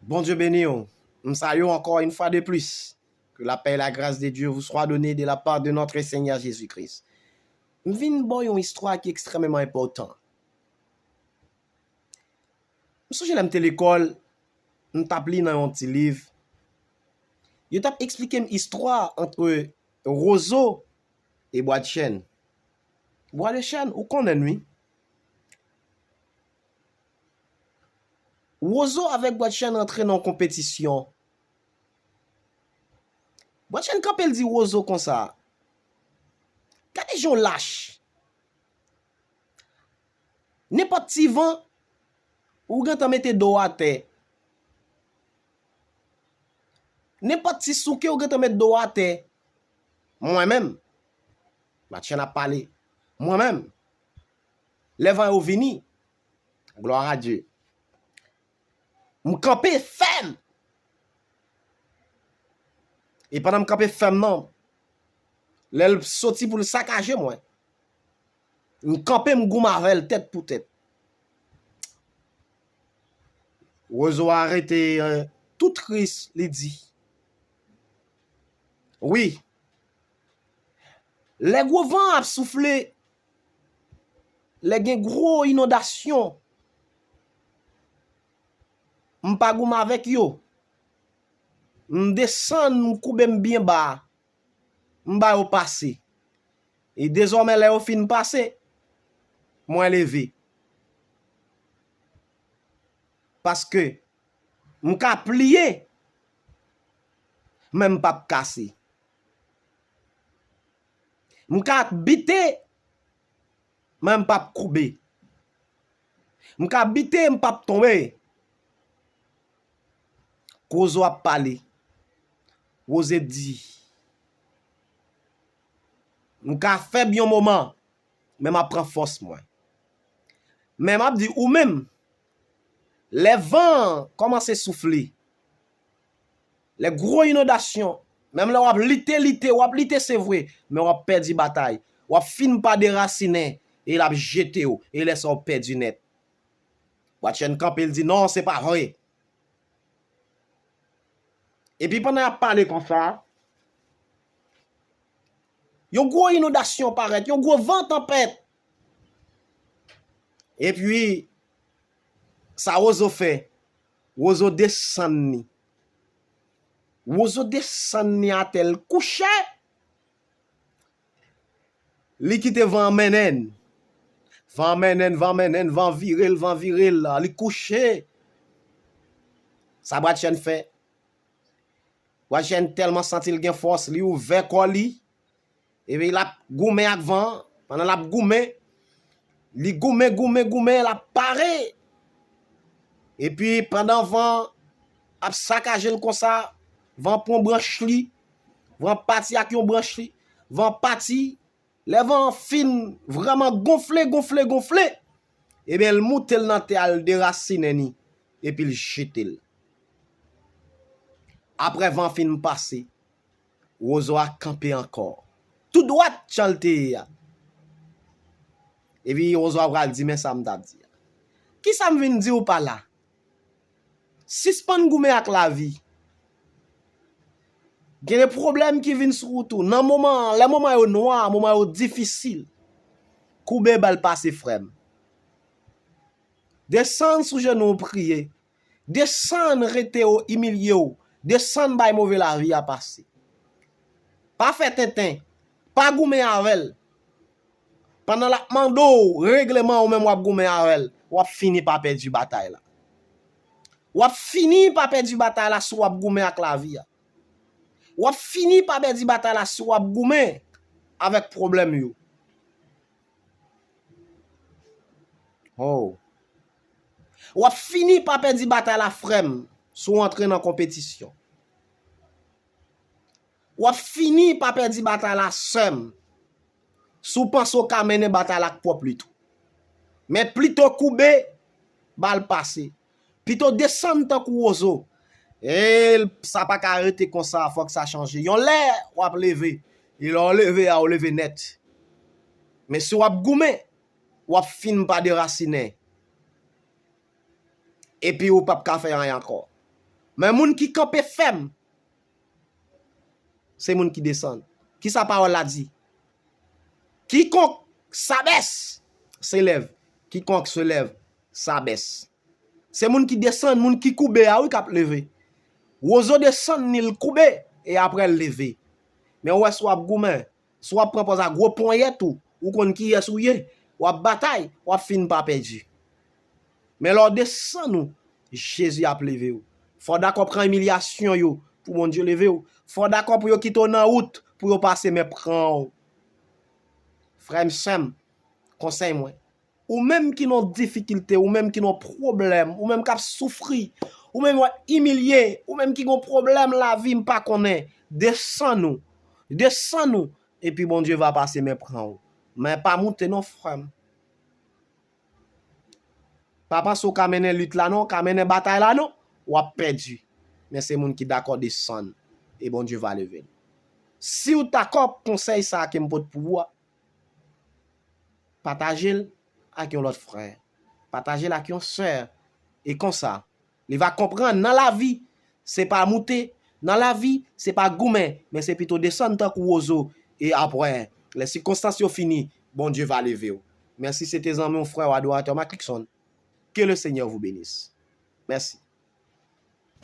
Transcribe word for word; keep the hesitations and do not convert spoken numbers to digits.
Bondye beni w. M salye w ankò yon fwa de plis. Que la paix et la grâce de Dieu vous soient données de la part de notre Seigneur Jésus-Christ. M vin ba w yon istwa ki ekstrèmeman enpòtan. M sonje lè m te lekòl, m t ap li nan yon ti liv. Yo t ap eksplike m istwa ant Wozo e Bwadchèn. Bwadchèn, ou konnen l, wi. Wozo avèk Bwadchèn rantre nan yon konpetisyon. Bwadchèn kanpe, l di Wozo konsa, "Gade jan w lach. Nenpòt ti van, ou gentan mete do w atè. Nenpòt ti souke, ou gentan met do w atè. Mwen menm," Bwadchèn ap pale, "mwen menm, lè van yo vini, gloire à Dieu, m kanpe fèm. E pandan m kanpe fèm nan, lè l soti pou l sakaje mwen, m kanpe, m goumen avè l tèt pou tèt." Wozo a rete, eh, tou tris, li di, "Wi, lè gwo van ap soufle, lè gen gwo inondasyon, m pa goumen avèk yo. M desann, m koube m byen ba, m ba yo pase. E dezòmè, lè yo fin pase, mwen leve. Paske m ka pliye, men m p ap kase. M ka bite, men m p ap koube. M ka bite, m p ap tonbe." Wozo ap pale. Wozo di, "M ka fèb yon moman, men m ap pran fòs mwen." Men m ap di ou menm, lè van an kòmanse soufle, lè gwo inondasyon, menm lè w ap lite, lite, w ap lite, se vre, men w ap pèdi batay. W ap fin pa derasinen, e l ap jete w, e lè sa w pèdi nèt. Bwadchèn kanpe, l di, "Non, se pa vre." Epi pandan y ap pale konsa, yon gwo inondasyon parèt, yon gwo van tanpèt. Epi, sa Wozo fè? Wozo desann li. Wozo desann li atè, l kouche. Li kite van an mennen l. Van an mennen l, van an mennen l, van an vire l, van an vire l, li kouche. Sa Bwadchèn fè? Bwadchèn tèlman santi l gen fòs, li ouvè kò li, epi l ap goumen ak van an. Pandan l ap goumen, li goumen, goumen, goumen, l ap pare. Epi pandan van an ap sakaje l konsa, van an pran branch li, van an pati ak yon branch li, van an pati, lè van an fin vrèman gonfle, gonfle, gonfle, ebyen, l moute l nan tè a, l derasinen li, epi l jete l. Apre van an fin pase, Wozo a kanpe ankò, tou dwat jan l te ye a. Epi Wozo a pral di, "Men sa m t ap di a. Kisa m vin di w pa la? Sispann goumen ak lavi. Gen de pwoblèm ki vin sou wout ou. Nan moman, lè moman yo nwa, moman yo difisil, koube ba l pase, frè m. Desann sou jenou w, priye. Desann, rete w, imilye w. Desann, bay move lavi a pase. Pa fè tenten. Pa goumen avè l. Pandan l ap mande w regleman, ou menm w ap goumen avè l. W ap fini pa pèdi batay la. W ap fini pa pèdi batay la si w ap goumen ak lavi a. W ap fini pa pèdi batay la si w ap goumen avèk pwoblèm yo." Oh. W ap fini pa pèdi batay la, frè m, si w antre nan konpetisyon. W ap fini pa pèdi batay la, sè m, si w panse w ka mennen batay la ak pwòp lit ou. Men pito koube, ba l pase. Pito desann tankou Wozo. E sa pa ka rete konsa, fòk sa chanje. Yon lè, w ap leve. E lè w leve a, w leve nèt. Men si w ap goumen, w ap fin pa derasinen. Epi ou p ap ka fè anyen ankò. Men moun ki kanpe fèm, se moun ki desann. Kisa pawòl la di? Quiconque s'abaisse s'élève. Quiconque se lève s'abaisse. Se moun ki desann, moun ki koube a wi k ap leve. Wozo desann ni l koube e apre l leve. Men ou wè si w ap goumen, si w ap pran pòz a gwo ponyèt ou, ou konn kiyès ou ye, w ap batay, w ap fin pa pèdi. Men lè w desann ou, Jezi ap leve w. Fò w dakò pran imilyasyon yo pou Bondye leve w. Fò w dakò pou yo kite w nan wout, pou yo pase men pran w. Frè m, sè m, konsèy mwen, ou menm ki nan difikilte, ou menm ki nan pwoblèm, ou menm k ap soufri, ou menm w ap imilye, ou menm ki gon pwoblèm lavi m pa konnen, desann ou, desann ou, epi Bondye va pase men pran w. Men pa moute non, frè m. Pa panse w ka mennen lit la non, w ka mennen batay la non, w ap pèdi. Men se moun ki dakò desann, e Bondye va leve l. Si w dakò konsèy sa a ke m pote pou ou a, pataje l ak yon lòt frè. Pataje l ak yon sè. E konsa, li va konprann nan lavi, se pa moute, nan lavi, se pa goumen, men se pito desann tankou wozo. E apre, lè sikonstans yo fini, Bondye va leve w. Mèsi, se te zanmi w, frè w, adoratè w, Marc Luckson. Que le Seigneur vous bénisse. Mèsi.